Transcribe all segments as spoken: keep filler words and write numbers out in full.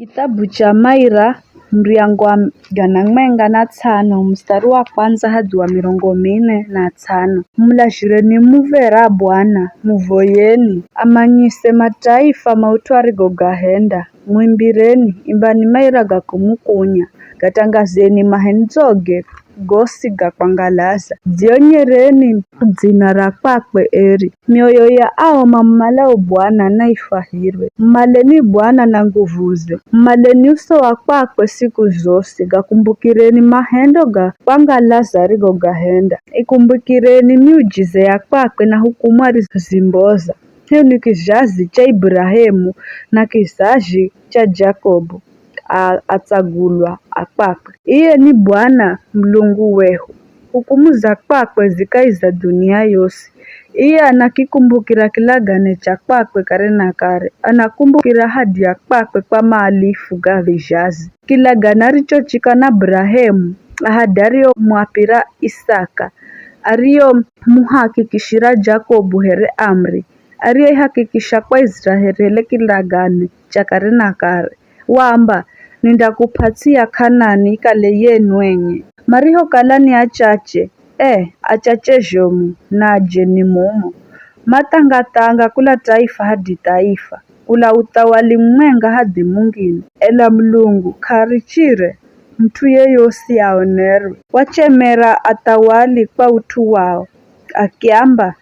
Kitabu cha Maira, muryango wa gana mwenga na tsano, mustari wa kwanza hadzi wa mirongo mine na tsano. Mulazhireni muv̱era Bwana, muvoyeni, amanyise mataifa maut'u arigogahenda. Mwimbireni, imbani maira ga kumukunya, gatangazeni mahendzoge gosi ga kwangalaza. Dzionyereni dzina ra kwakwe eri. Mioyo ya ao mamumalao Bwana naifwahirwe. Mumaleni Bwana na nguvuze. Mumaleni uso wa kwakwe siku zosi. Gakumbukireni mahendo ga kwangalaza arigogahenda. Ikumbukireni miujiza ya kwakwe na hukumu arizozimboza. Hehu ni kizhazi cha Iburahemu na kizhazi cha Jakobu, a- atsagulwa a kwakwe. Iye ni Bwana Mulungu wehu. Hukumu za kwakwe zi kahi za dunia yosi. Iye anakikumbukira kilagane cha kwakwe kare na kare. Anakumbukira ahadi ya kwakwe kwa maalifu ga vizhazi. Kilagane arichochika na Burahemu, ahadi ariyomwapira Isaka, ariyomuhakikishira Jakobu here amri, ariyeihakikisha kwa Iziraeli here kilagane cha kare na kare. Waamba, nindakup'ats'ia K'anani ikale yenu enye. Marihokala ni achache, eh, achache zhomu, naje ni mumo. Mathanga-thanga kula taifa hadi taifa, kula uthawali mumwenga hadi mungine. Ela Mulungu k'arichire mut'u yeyosi aonerwe. Wachemera athawali kwa ut'u wao, akiamba,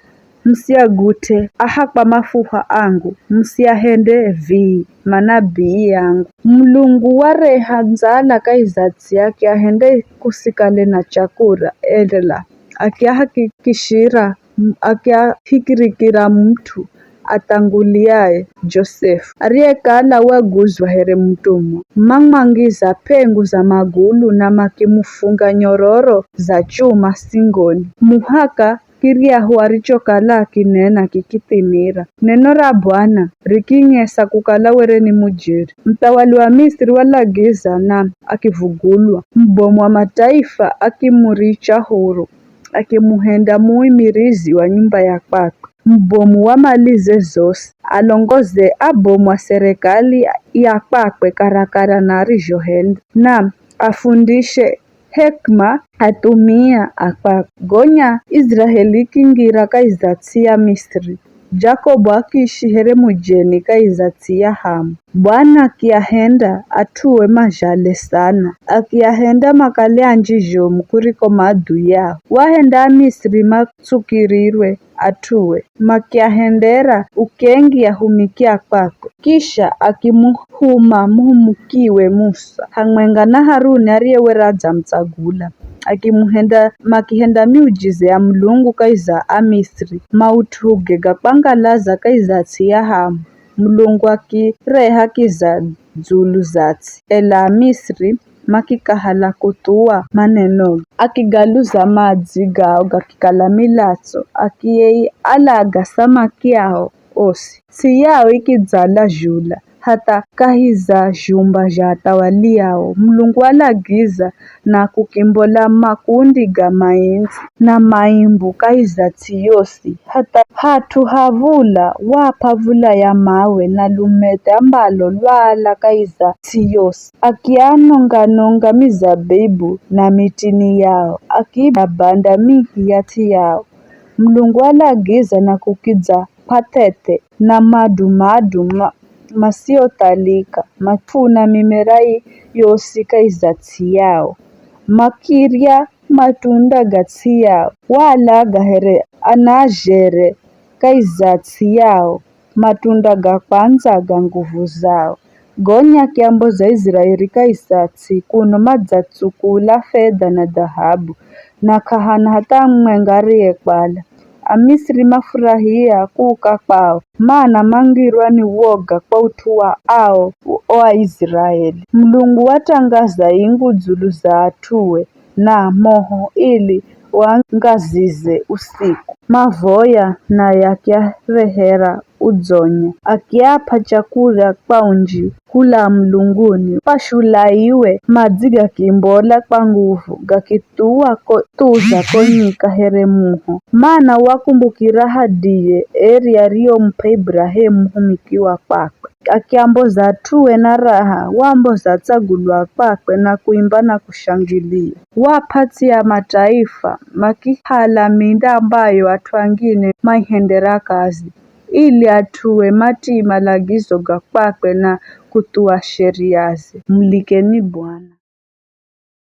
musiagut'e aha kwa mafuha angu, musiahende vii manabii angu. Mulungu wareha ndzala kahi za ts'i akiahende kusikale na chakura, ela akiahakikishira, akiahikirikira mut'u athanguliaye Josefu, ariyekala waguzwa here mutumwa. Mamwangiza p'engu za magulu na makimufunga nyororo za chuma singoni, muhaka kiryahu arichokala akinena kikithimira. Neno ra Bwana rikinyesa kukala were ni mujeri. Muthawali wa Misri walagiza na akivugulwa. Mubomu wa mataifa akimuricha huru, akimuhenda muimirizi wa nyumba ya kwakwe. Mubomu wa malize zosi, alongoze abomu a serekali ya kwakwe karakara na arizhohenda, na afundishe hekima athumia a kwakwe. Gonya Iziraeli ikingira kahi za ts'i ya Misri. Jakobu akiishi here mujeni kahi za ts'i ya Hamu. Bwana akiahenda at'ue mazhale sana, akiahenda makale anji zhomu kuriko maadhui ao. Wahenda Amisri matsukirirwe at'ue, makiahendera ukengi ahumiki a kwakwe. Kisha akimuhuma muhumukiwe Musa, hamwenga na Haruni ariye were adzamutsagula, akimuhenda, makihenda miujiza ya Mulungu kahi za Amisri, maut'uge ga kwangalaza kahi za ts'i ya Hamu. Mulungu akireha kiza dzulu za ts'i, ela Amisri makikahala kuthuwa manenoge. Akigaluza madzi gao gakikala milatso, akialaga samaki ao osi. Ts'i yao ikidzala zhula, hatha kahi za zhumba zha athawali ao. Mulungu walagiza na kukimbola makundi ga maindzi na maimbu kahi za ts'i yosi, hatha hat'u ha v̱ula wap'a v̱ula ya mawe na lumethe ambalo lwaala kahi za ts'i yosi. Akianonga-nonga mizabibu na mitini yao, akiibanda-banda mihi ya ts'i yao. Mulungu walagiza na kukidza p'ath'eth'e na madu-madu ma- masiothalika, mafuna mimera i- yosi kahi za ts'i yao. Makirya matunda ga ts'i yao. Waalaga here anazhere kahi za ts'i yao, matunda ga kwandza ga nguvu zao. Gonya akiamboza Iziraeli kahi za ts'i kuno madzatsukula fedha na dhahabu, na k'ahana hatha mumwenga ariyekwala. Amisri mafurahia kuuka kwao, mana mangirwa ni woga kwa ut'u wa ao o Aiziraeli. Mulungu watangaza ingu dzulu za at'ue, na moho ili uangazize usiku. mavoya, naye akiarehera udzonye, akiap'a chakurya kwa unji kula mlunguni. Pashulaiwe madzi gakimbola kwa nguvu, gakithuwa ko thuza ko nyika here muho. Mana wakumbukira ahadiye eri ariyomup'a Iburahemu humiki wa kwakwe. Akiamboza at'ue na raha, waamboza atsagulwa kwakwe na kuimba na kushangilia. Wap'a ts'i ya mataifa, makihala minda ambayo at'u angine maihendera kazi, ili at'ue matii malagizo ga kwakwe na kuthuwa sheriaze. Mulikeni Bwana.